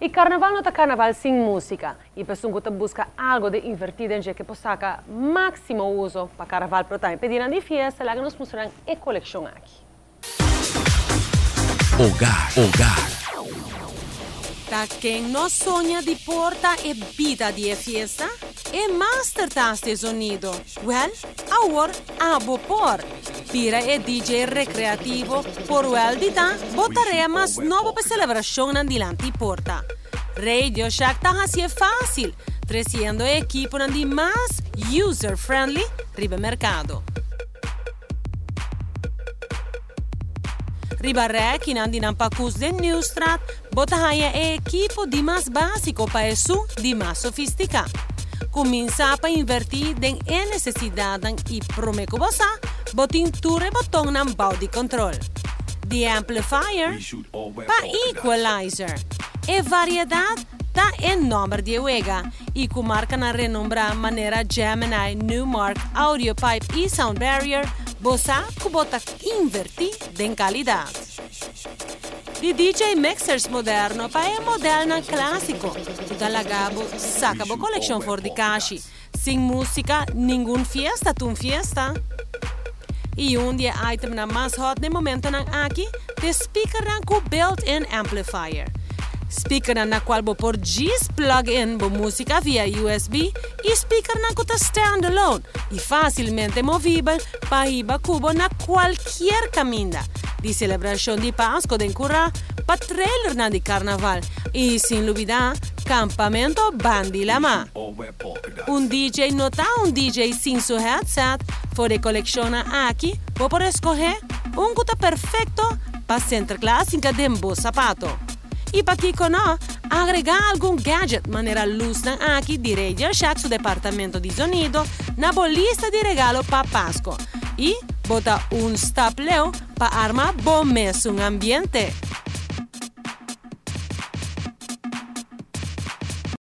Y carnaval no ta carnaval sin musica. Y pa esun cu ta busca algo di inverti den dje cu por saca maximo uzo pa carnaval pero tambe pa dianan di fiesta, laga nos mustra nan e coleccion aki. Hogar, hogar. Ta ken no soña di por ta e bida di e fiesta? E master tas di e zonido. Wel, awor abo por! Bira e DJ recreativo por wel di ta bo tarea mas nobo pa celebracionnan dilanti porta. Radio Shack ta hacié fácil, treciendo e equiponan di mas user-friendly riba e mercado. Riba rekinan di nan pakus den Nieuwstraat bo ta haña e ekipo di mas básiko pa esun di mas sofistiká. Kuminsá pa invertí den e nesesidatnan i promé ku bo sa, bo tin tur e botonnan bou di kontrol. Di amplifier pa equalizer, e variedat ta e nòmber di e wega i ku markanan renombrá manera Gemini, Numark, AudioPipe i Sound Barrier, bo sa ku bo ta invertí den kalidat. Di DJ mixers moderno pa e modelnan klásiko ku ta laga bo saka bo kolekshon for di kashi. Sin músika, ningun fiesta ta un fiesta. I un di e itemnan mas hot n'e momentonan aki t'e speakernan ku built-in amplifier. Speakernan na kual bo por djis plug in bo músika via USB i speakernan ku ta stand-alone i fásilmente movibel pa hiba ku bo na kualkier kaminda, di selebrashon di Pasko den kurá pa trailernan di karnaval i sin lubidá kampamento Bandi Lamá. Un DJ no ta un DJ sin su headset, for di e kolekshonnan aki bo por eskohé un ku ta perfekto pa Sinterklaas hinka den bo sapato. I pakiko no, agregá algun gadget manera lusnan aki di Radio Shack su departamento di zonido na bo lista di regalo pa Pasko i bo ta un stap leu pa arma bo mesun ambiente.